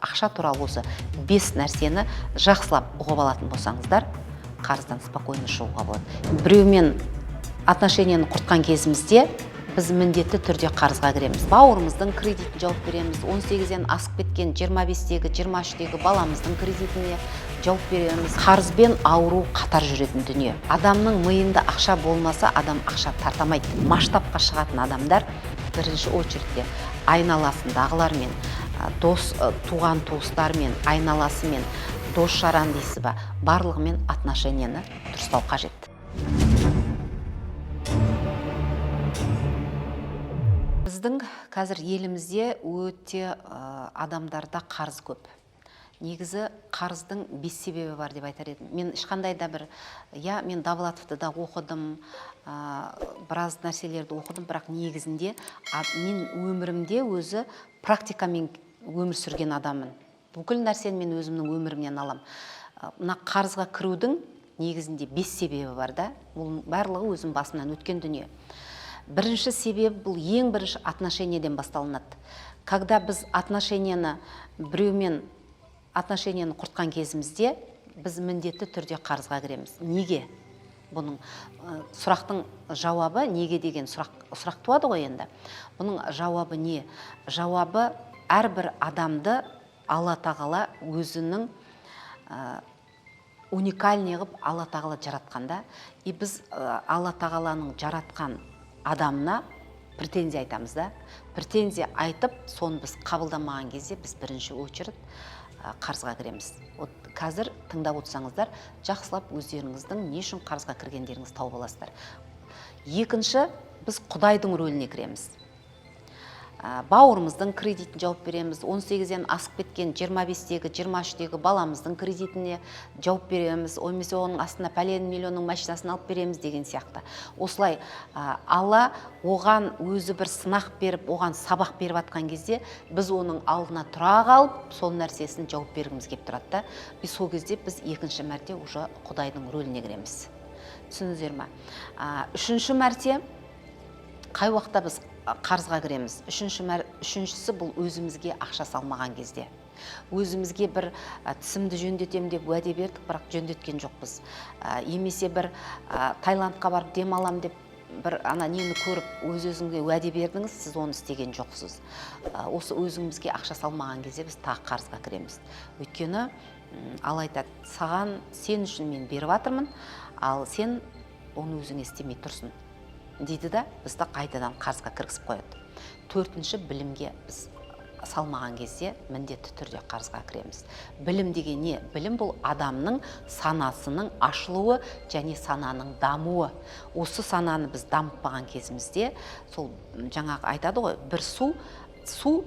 Ақша туралы осы бес нәрсені жақсылап ұғып алатын болсаңыздар, қарыздан спокойно шығуға болады. Біреумен отношенияны құртқан кезімізде біз міндетті түрде қарызға кіреміз. Бауырымыздың кредитін жауып береміз, 18-ден асып кеткен 25-тегі, 23-тегі баламыздың кредитіне жауап береміз. Қарызбен ауру қатар жүретін дүние. Адамның миында ақша болмаса, адам ақша тартамайды. Масштабқа шығатын адамдар бірінші очередьте айналасындағылармен, дос, туған туыстармен, айналасымен, дос жаран дейсіз ба, барлығымен отношенияны дұрыстау қажет. Біздің қазір елімізде өте адамдарда қарыз көп. Негізі қарыздың бес себебі бар деп айтар едім. Мен ешқандай да бір, иә, мен Довлатовты да оқыдым, біраз нәрселерді оқыдым, бірақ негізінде мен өмірімде өзі практикамен өмір сүрген адаммын. Бүкіл нәрсені мен өзімнің өмірімнен алам. Мына қарызға кірудің негізінде бес себебі бар да, ол барлығы өзім басымнан өткен дүние. Бірінші себебі, бұл ең бірінші отношениеден басталынады. Когда біз отношенияны, біреумен отношенияны құртқан кезімізде, біз міндетті түрде қарызға кіреміз. Неге? Бұның сұрақтың жауабы неге деген сұрақ туады ғой енді. Бұның жауабы не? Жауабы: әрбір адамды Алла Тағала өзінің уникальный қылып Алла Тағала жаратқанда, и біз Алла Тағаланың жаратқан адамына претензия айтамыз да. Претензия айтып, соны біз қабылдамаған кезде, біз бірінші очередь қарызға кіреміз. Вот қазір тыңдап отырсаңыздар, жақсылап өздеріңіздің не үшін қарызға кіргендеріңізді тауып аласыздар. Екінші, біз Құдайдың рөліне кіреміз. Бауырымыздың кредитін жауып береміз, 18-ден асып кеткен 25-тегі, 23-тегі баламыздың кредитіне жауап береміз, немесе оның астына пәлен миллионның машинасын алып береміз деген сияқты. Осылай Алла оған өзі бір сынақ беріп, оған сабақ беріп жатқан кезде, біз оның алдына тұра қалып, сол нәрсесін жауап бергіміз келіп тұрады да. И сол кезде біз екінші мәрте уже Құдайдың рөліне кіреміз. Түсіндіңіздер ма? Үшінші мәрте қай уақытта біз қарызға кіреміз? Үшіншісі, бұл өзімізге ақша салмаған кезде. Өзімізге бір тісімді жөндетемін деп уәде бердік, бірақ жөндеткен жоқпыз. Немесе бір Таиландқа барып демалам деп, бір ана нені көріп, өз өзіңізге уәде бердіңіз, сіз оны істеген жоқсыз. Осы өзімізге ақша салмаған кезде біз тағы қарызға кіреміз. Өйткені Алла айтады: «Саған, сен үшін мен беріп жатырмын, ал сен оны өзіңе істемей тұрсың», – дейді да, бізді қайтадан қарызға кіргізіп қояды. Төртінші, білімге біз салмаған кезде міндетті түрде қарызға кіреміз. Білім деген не? Білім – бұл адамның санасының ашылуы және сананың дамуы. Осы сананы біз дамытпаған кезімізде, сол жаңағы айтады ғой, бір су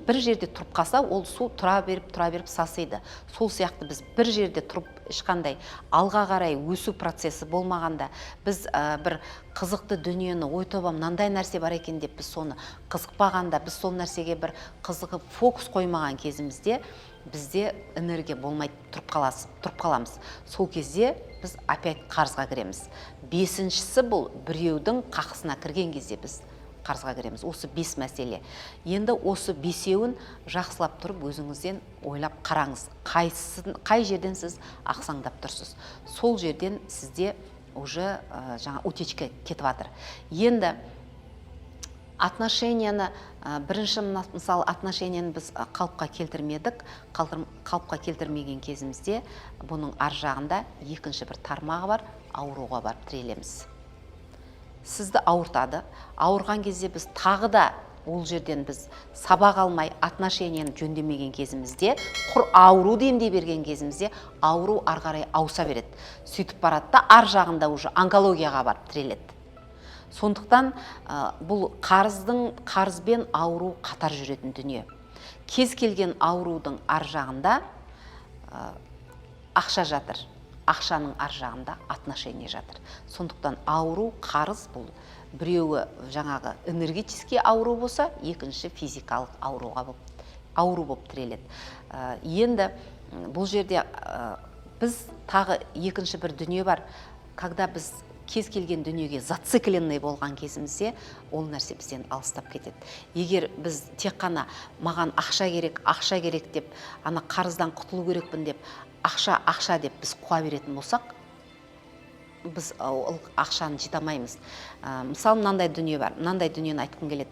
бір жерде тұрып қалса, ол су тұра беріп, тұра беріп сасиды. Сол сияқты біз бір жерде тұрып, ешқандай алға қарай өсу процесі болмағанда, біз бір қызықты дүниені, ой, тоба, мынандай нәрсе бар екен деп біз соны қызықпағанда, біз сол нәрсеге бір қызығып, фокус қоймаған кезімізде, бізде энергия болмай тұрып қаламыз. Сол кезде біз опять қарызға кіреміз. Бесіншісі, бұл біреудің қақысына кірген кезде біз қарызға кіреміз. Осы бес мәселе. Енді осы бесеуін жақсылап тұрып өзіңізден ойлап қараңыз, қайсысын, қай жерден сіз ақсаңдап тұрсыз, сол жерден сізде уже жаңа утечка кетіп жатыр. Енді отношенияны бірінші мысалы, отношенияны біз қалыпқа келтірмедік. Қалыпқа келтірмеген кезімізде бұның ар жағында екінші бір тармағы бар, ауруға барып тірелеміз. Сізді ауыртады. Ауырған кезде біз тағы да ол жерден біз сабақ алмай, отношенияны жөндемеген кезімізде, құр ауруды емдей берген кезімізде, ауру ары қарай ауыса береді. Сөйтіп барады да, ар жағында уже онкологияға барып тіреледі. Сондықтан бұл қарызбен ауру қатар жүретін дүние. Кез келген аурудың ар жағында ақша жатыр, ақшаның ар жағында отношение жатыр. Сондықтан ауру, қарыз – бұл біреуі жаңағы энергетический ауру болса, екінші физикалық ауру болып тіреледі. Енді бұл жерде біз тағы екінші бір дүние бар, когда біз Кез келген дүниеге зацикленный болған кезімізде ол нәрсе бізден алыстап кетеді. Егер біз тек қана маған ақша керек, ақша керек деп, ана қарыздан құтылу керекпін деп, ақша, ақша деп біз қуа беретін болсақ, біз ол ақшаны жете алмаймыз. Мысалы, мынандай дүние бар, мынандай дүниені айтқым келеді: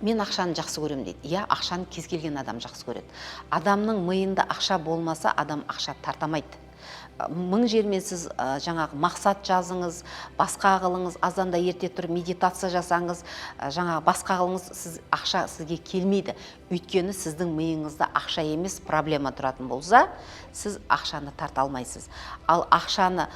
мен ақшаны жақсы көремін дейді. Иә, ақшаны кез келген адам жақсы көреді. Адамның миында ақша болмаса, адам ақша тарта алмайды. Мың жермен сіз жаңағы мақсат жазыңыз, басқа қылыңыз, азанда ерте тұрып медитация жасаңыз, жаңағы басқа қылыңыз, сіз ақша сізге келмейді. Өйткені сіздің миыңызда ақша емес, проблема тұратын болса, сіз ақшаны тарта алмайсыз. Ал ақшаны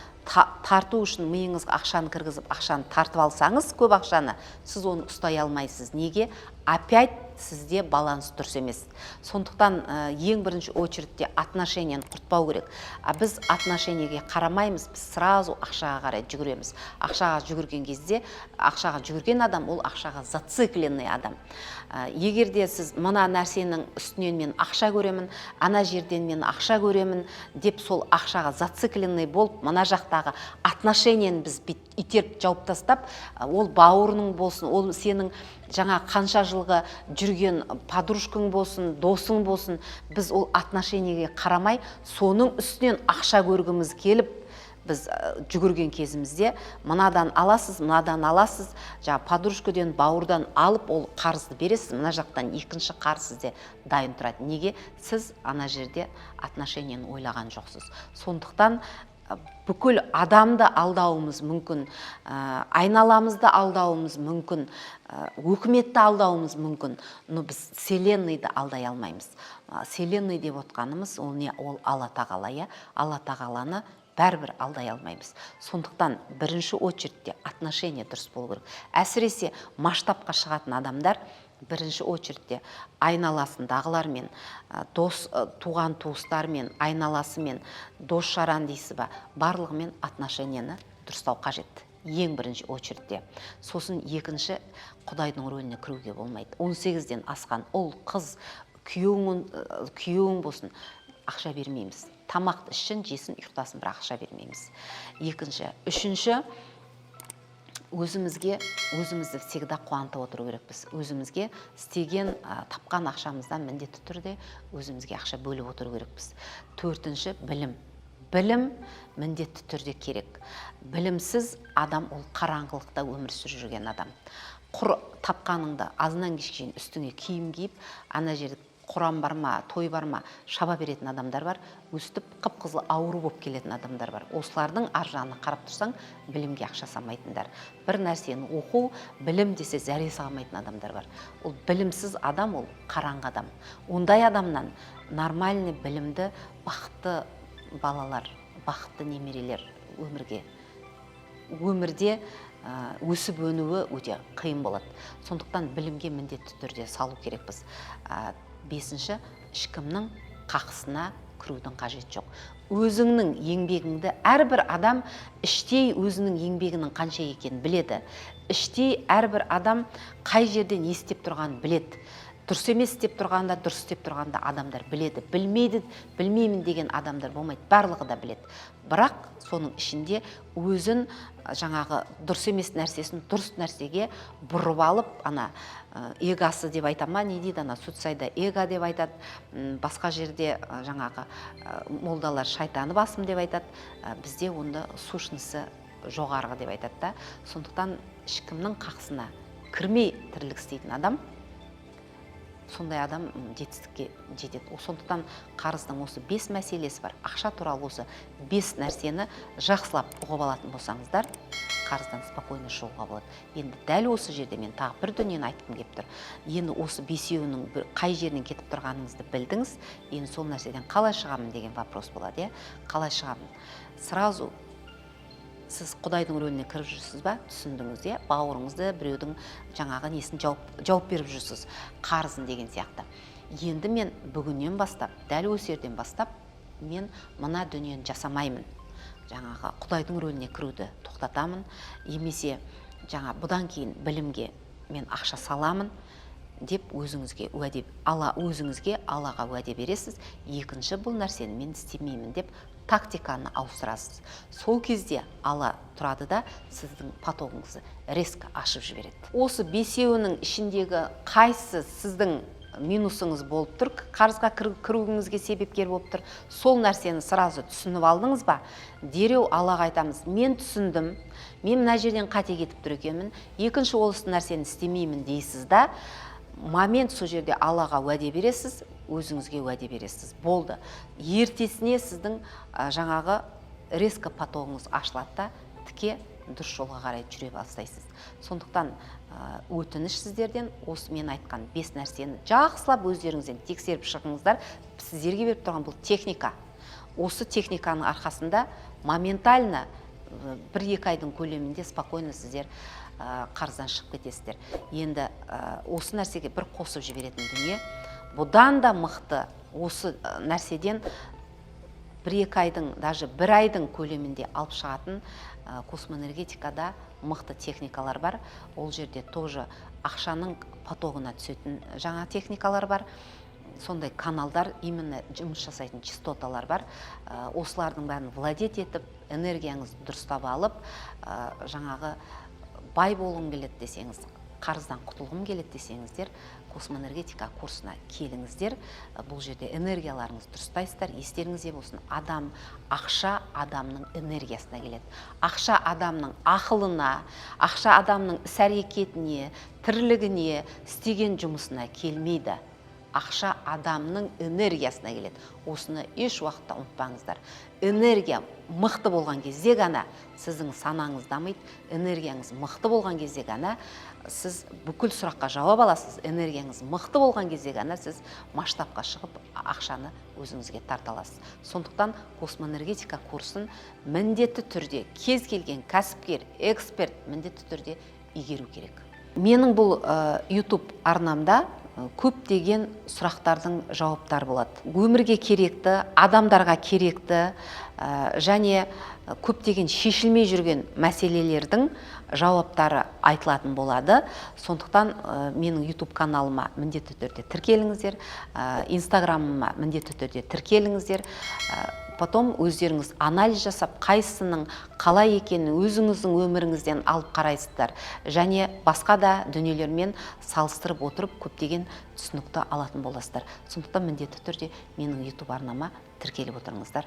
тарту үшін миыңызға ақшаны кіргізіп, ақшаны тартып алсаңыз, көп ақшаны, сіз оны ұстай алмайсыз. Неге? Опять сізде баланс дұрыс емес. Сондықтан ең бірінші очередьте отношенияны құртпау керек. А біз отношениеге қарамаймыз, біз сразу ақшаға қарай жүгіреміз. Ақшаға жүгірген кезде, ақшаға жүгірген адам ол ақшаға зацикленный адам. Егер де сіз мына нәрсенің үстінен мен ақша көремін, ана жерден мен ақша көремін деп, сол ақшаға зацикленный болып, мына жақтағы отношениені біз бүйтіп итеріп жауып тастап, ол бауырының болсын, ол сенің жаңа қанша жылғы жүрген подружкаң болсын, досың болсын, біз ол отношениеге қарамай, соның үстінен ақша көргіміз келіп, біз жүгірген кезімізде мынадан аласыз, мынадан аласыз, жаңа подружкадан, бауырдан алып, ол қарызды бересіз, мына жақтан екінші қарыз сізде дайын тұрады. Неге? Сіз ана жерде отношениені ойлаған жоқсыз. Сондықтан бүкіл адамды алдауымыз мүмкін, айналамызды алдауымыз мүмкін, өкіметті алдауымыз мүмкін, но біз вселенныйды алдай алмаймыз. Вселенный деп отқанымыз ол не? Ол Алла Тағала, иә. Алла Тағаланы бәрібір алдай алмаймыз. Сондықтан бірінші очередьте отношение дұрыс болу керек. Әсіресе масштабқа шығатын адамдар бірінші очередьте айналасындағылармен, дос, туған туыстармен, айналасымен, дос жаран дейсіз ба, барлығымен отношениені дұрыстау қажет ең бірінші очередьте. Сосын екінші, құдайдың рөліне кіруге болмайды. 18-ден асқан ұл, қыз, күйеуің, күйеуің болсын, ақша бермейміз. Тамақты ішсін, жесін, ұйықтасын, бірақ ақша бермейміз. Екінші. Үшінші, өзімізге, өзімізді всегда қуантып отыру керекпіз. Өзімізге істеген, тапқан ақшамыздан міндетті түрде өзімізге ақша бөліп отыру керекпіз. Төртінші, білім. Білім міндетті түрде керек. Білімсіз адам ол қараңғылықта өмір сүріп жүрген адам. Құр тапқаныңды азаннан кешке шейін үстіңе киім киіп, ана жерде құран бар ма, той бар ма, шаба беретін адамдар бар. Өстіп қып қызыл ауру болып келетін адамдар бар. Осылардың ар жағына қарап тұрсаң, білімге ақша салмайтындар, бір нәрсені оқу, білім десе зәресі қалмайтын адамдар бар. Ол білімсіз адам ол қараңғы адам. Ондай адамнан нормальный, білімді, бақытты балалар, бақытты немерелер өмірге, өмірде өсіп өнуі өте қиын болады. Сондықтан білімге міндетті түрде салу керекпіз. Бесінші, ешкімнің қақысына кірудің қажеті жоқ. Өзіңнің еңбегіңді, әрбір адам іштей өзінің еңбегінің қанша екенін біледі. Іштей әрбір адам қай жерде не істеп тұрғанын біледі. Дұрыс емес істеп тұрғанда, дұрыс істеп тұрғанда адамдар біледі. Білмейді, білмеймін деген адамдар болмайды, барлығы да біледі. Бірақ соның ішінде өзін жаңағы дұрыс емес нәрсесін дұрыс нәрсеге бұрып алып, ана эгосы деп айта ма, не дейді, ана суицидда эго деп айтады, басқа жерде жаңағы молдалар шайтаны басым деп айтады, бізде онда сущності жоғарғы деп айтады да. Сондықтан ешкімнің қақысына кірмей тірлік істейтін адам, сондай адам жетістікке жетеді. Сондықтан қарыздың осы бес мәселесі бар. Ақша туралы осы бес нәрсені жақсылап ұғып алатын болсаңыздар, қарыздан спокойно шығуға болады. Енді дәл осы жерде мен тағы бір дүниені айтқым келіп тұр. Енді осы бесеуінің бір қай жерінен кетіп тұрғаныңызды білдіңіз. Енді сол нәрседен қалай шығамын деген вопрос болады, иә. Қалай шығамын? Сразу сіз құдайдың рөліне кіріп жүрсіз ба, түсіндіңіз, иә, бауырыңызды біреудің жаңағы несін жауып беріп жүрсіз, қарызын деген сияқты. Енді мен бүгіннен бастап, дәл осы жерден бастап мен мына дүниені жасамаймын, жаңағы құдайдың рөліне кіруді тоқтатамын немесе жаңа бұдан кейін білімге мен ақша саламын. Деп өзіңізге уәде ала, өзіңізге, Аллаға уәде бересіз. Екінші бұл нәрсені мен істемеймін деп тактиканы ауыстырасыз. Сол кезде Алла тұрады да, сіздің потогыңызды резко ашып жібереді. Осы бесеуінің ішіндегі қайсысы сіздің минусыңыз болып тұр, қарызға кіруіңізге себепкер болып тұр, сол нәрсені сразу түсініп алдыңыз ба, дереу Аллаға айтамыз: «Мен түсіндім, мен мына жерден қате кетіп тұр екенмін, екінші ол нәрсені істемеймін», – дейсіз да, момент сол жерде Аллаға уәде бересіз, өзіңізге уәде бересіз, болды. Ертесіне сіздің жаңағы резко потогыңыз ашылады да, тіке дұрыс жолға қарай жүре бастайсыз. Сондықтан өтініш сіздерден, осы мен айтқан бес нәрсені жақсылап өздеріңізден тексеріп шығыңыздар. Сіздерге беріп тұрған бұл техника. Осы техниканың арқасында моментально 1-2 айдың көлемінде спокойно сіздер қарыздан шығып кетесіздер. Енді осы нәрсеге бір қосып жіберетін дүние: бұдан да мықты, осы нәрседен 1-2 айдың, даже бір айдың көлемінде алып шығатын космоэнергетикада мықты техникалар бар. Ол жерде тоже ақшаның потогына түсетін жаңа техникалар бар, сондай каналдар, именно жұмыс жасайтын частоталар бар. Осылардың бәрін владеть етіп, энергияңызды дұрыстап алып, жаңағы бай болғым келеді десеңіз, қарыздан құтылғым келеді десеңіздер, космоэнергетика курсына келіңіздер. Бұл жерде энергияларыңызды дұрыстайсыздар. Естеріңізде болсын, адам, ақша адамның энергиясына келеді, ақша адамның ақылына, ақша адамның іс әрекетіне, тірлігіне, істеген жұмысына келмейді. Ақша адамның энергиясына келеді. Осыны еш уақытта ұмытпаңыздар. Энергия мықты болған кезде ғана сіздің санаңыз дамиды, энергияңыз мықты болған кезде ғана сіз бүкіл сұраққа жауап аласыз, энергияңыз мықты болған кезде ғана сіз масштабқа шығып, ақшаны өзіңізге тарта аласыз. Сондықтан космоэнергетика курсын міндетті түрде кез келген кәсіпкер, эксперт міндетті түрде игеру керек. Менің бұл YouTube арнамда көптеген сұрақтардың жауаптары болады, өмірге керекті, адамдарға керекті және көптеген шешілмей жүрген мәселелердің жауаптары айтылатын болады. Сондықтан менің YouTube каналыма міндетті түрде тіркеліңіздер, инстаграмыма міндетті түрде тіркеліңіздер. Потом өздеріңіз анализ жасап, қайсысының қалай екенін өзіңіздің өміріңізден алып қарайсыздар және басқа да дүниелермен салыстырып отырып, көптеген түсінікті алатын боласыздар. Сондықтан міндетті түрде менің YouTube арнама тіркеліп отырыңыздар.